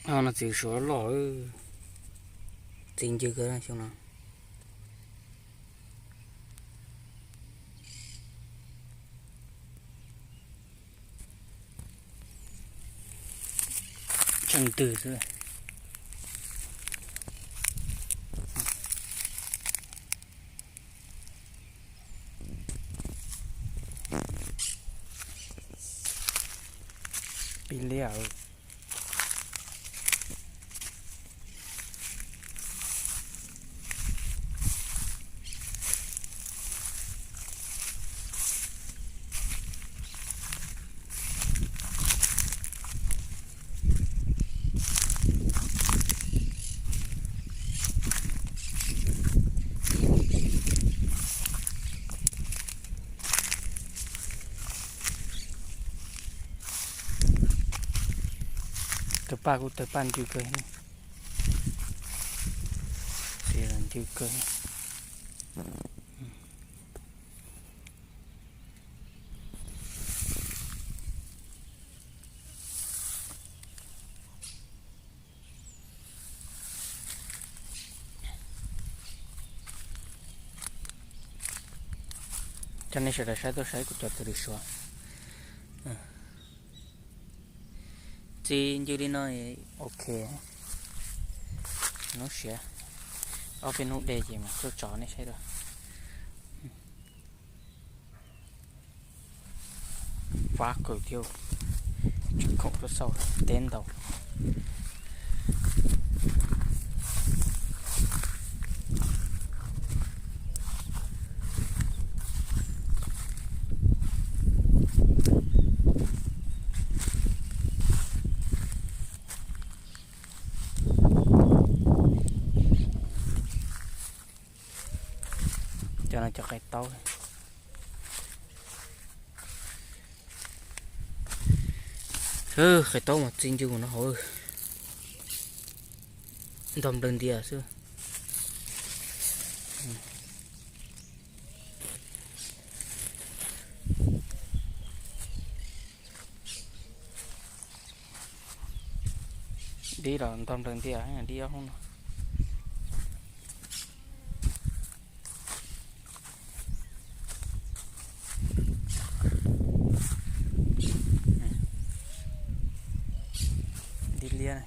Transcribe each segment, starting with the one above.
Ho no txiv suav loj, txiv ncw kawg xyoo no. Tseem ntws xwb. Pib liab. Tawg paj kuj tawg paj ncw kawg, txiv los ncw kawg. Coj nej sawv daws saib tuaj saib kuv cov txiv lws suav. Txiv ncw li no ok. Hnub siav, ob peb hnub de ces mam tuaj tso nej saib dua. Fab kawg thiab, tseem khoom tuaj xauj teb ntau. Cov no cov qaib taub. Qaib taub mas txi ncw no hauv, ntog nplawg ntias xwb. Dib los ntog nplawg ntias, dib ob hoob no. Dib liab.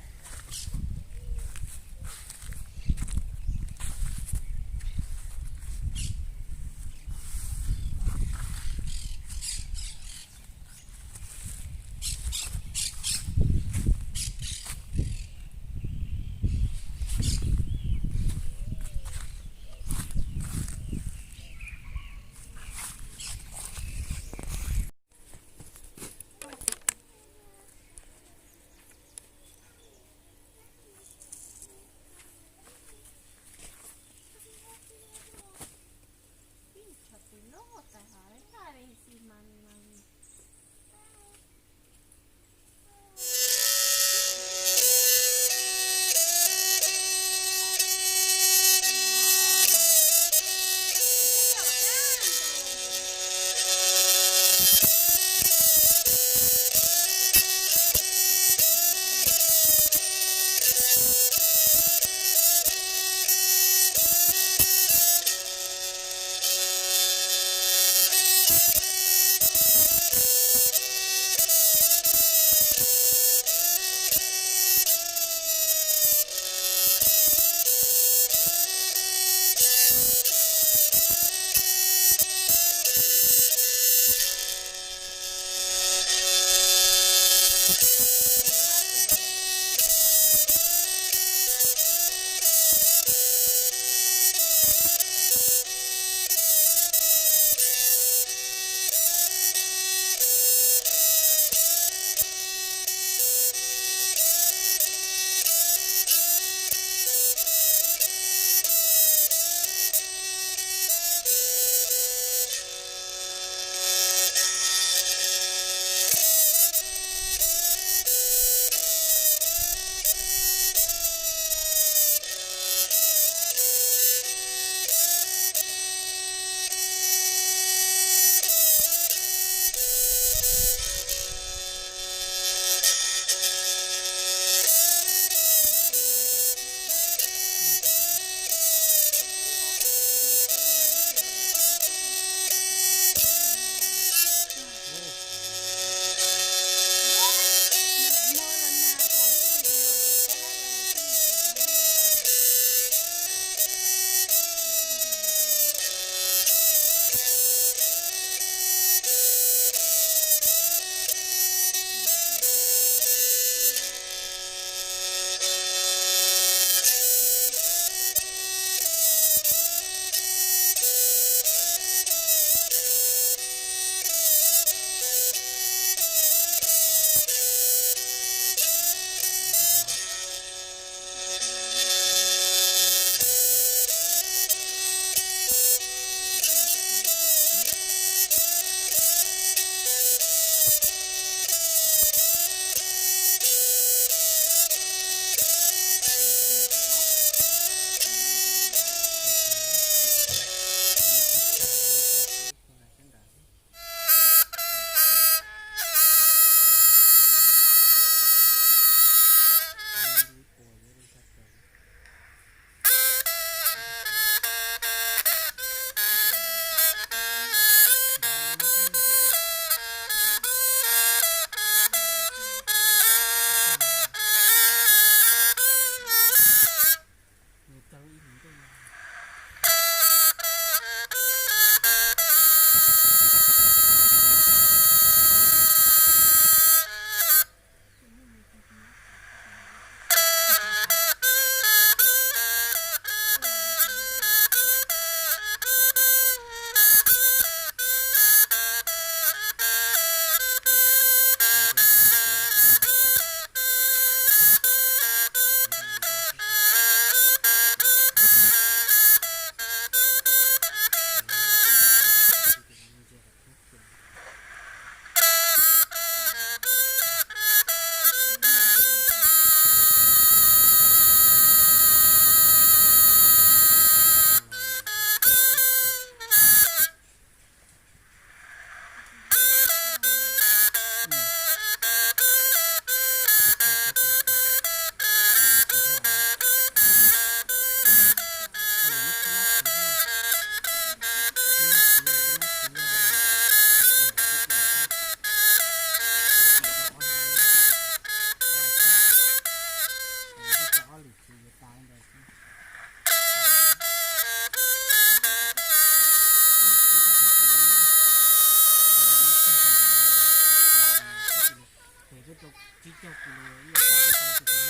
Tsib caug kis lus ib yam tag twb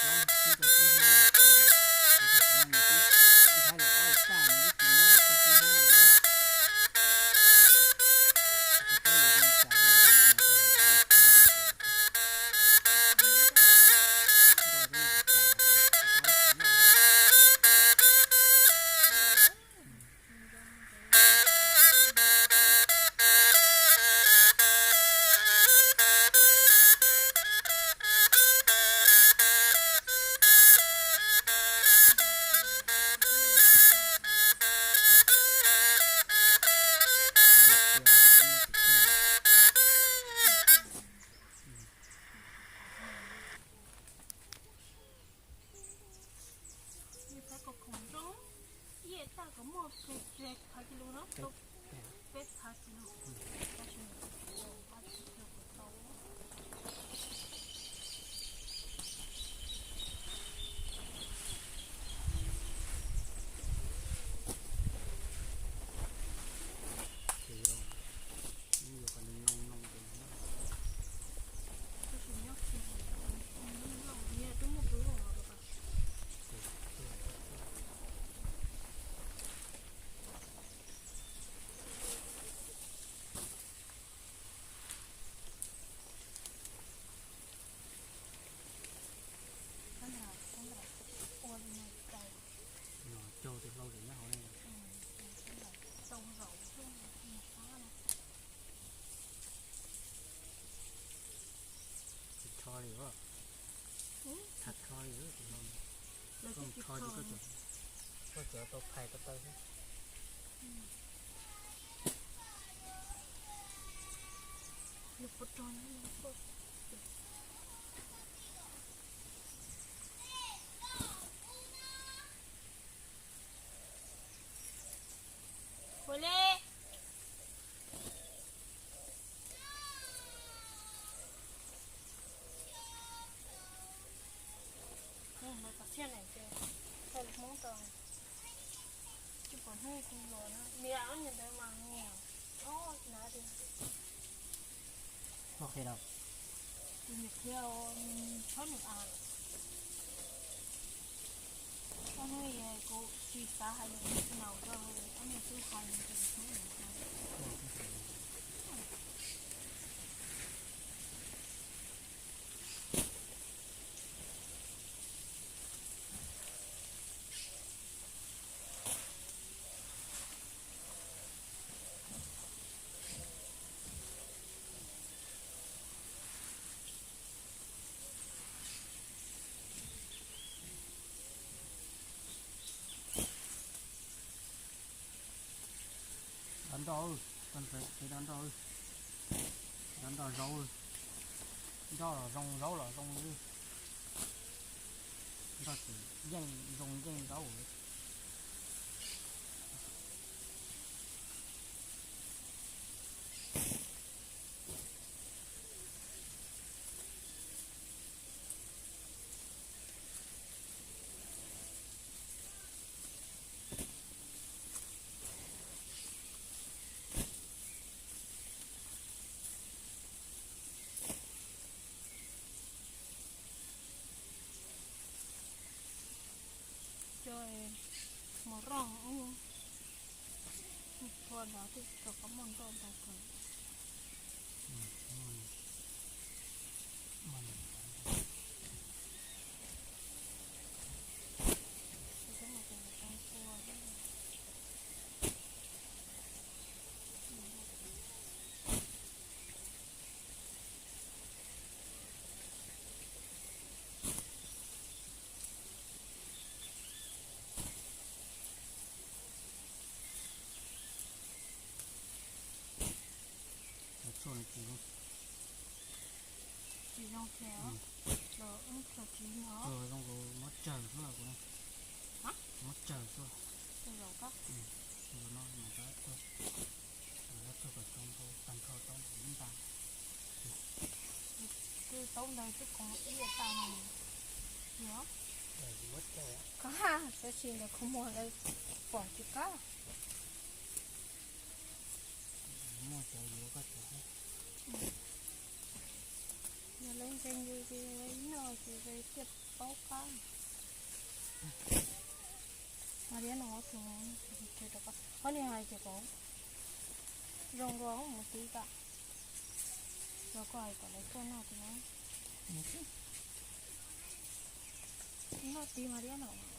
tau tus tus hnab, plaub tsib rau tsib hnab no. Tus tus hnab no twb ntxhab lawm ob yam tag nws twb tsis muab tau tsib hnab lawm. Tus paub lus zoo cas no ib txhia tus hais tau ib txhia. Ib yam tag kom muaj peb phav kis lus no, peb phav kis lus, tab sis nws kuj tsis yog qhov tau. Tab sis nyob kiag, nyob kiag twb muaj pw loj los rau tas. Ua li no tau. Caug tus hlau zem nyob hauv ne. Tau zaum xwb, qab no. Tsis rho li os. Tsis rho li os tus hlau no. Lawv twb tsis rho li. Koj tsuas tau phais taw taw xwb. Lawv puas rho no. Ua li. Lawv cov tsiaj ne ces txhaj li Hmoob tau tsis pom hnub kuv los na, niam ob niag ntawd mas niam ob na tias. Ua qhia rau. Tus niam qhia txhob nws a. Ob hnub kuv tsis xav hais lus naus rau ob niag tub hais ces txhob nws a. Dav nroj, koj ntxeev kev dav nroj, dav nroj zaub, nroj los zoo zaub los zoo li. Nroj tseem yeej zoo yeej zaub. Cov mos roj ua los twb tsis tau qab muaj nroj ntau kawg. Cov tshuaj no tsis zoo. Tsis zoo thiab. Los ub tsis zoo, zoo nkaus muab tsawg xwb kuv ne. Muab tsawg xwb. Zoo no mas rau, rau kom tag nrho tau ib nta. Twb tau ntawd twb koom ib yam tas no. Yog, koj tab sis ntawd kho muag lawv pom tsis kab. Muaj cov yuav koj cov. Yog lawv Ntshe nws noj ces tiaj paub qab. Mas diab no tus, qhov li hais ces kom zoo dua mus tiv tam, los koj hais kom lawv tuaj noj tiv no. Noj tiv mas diab no.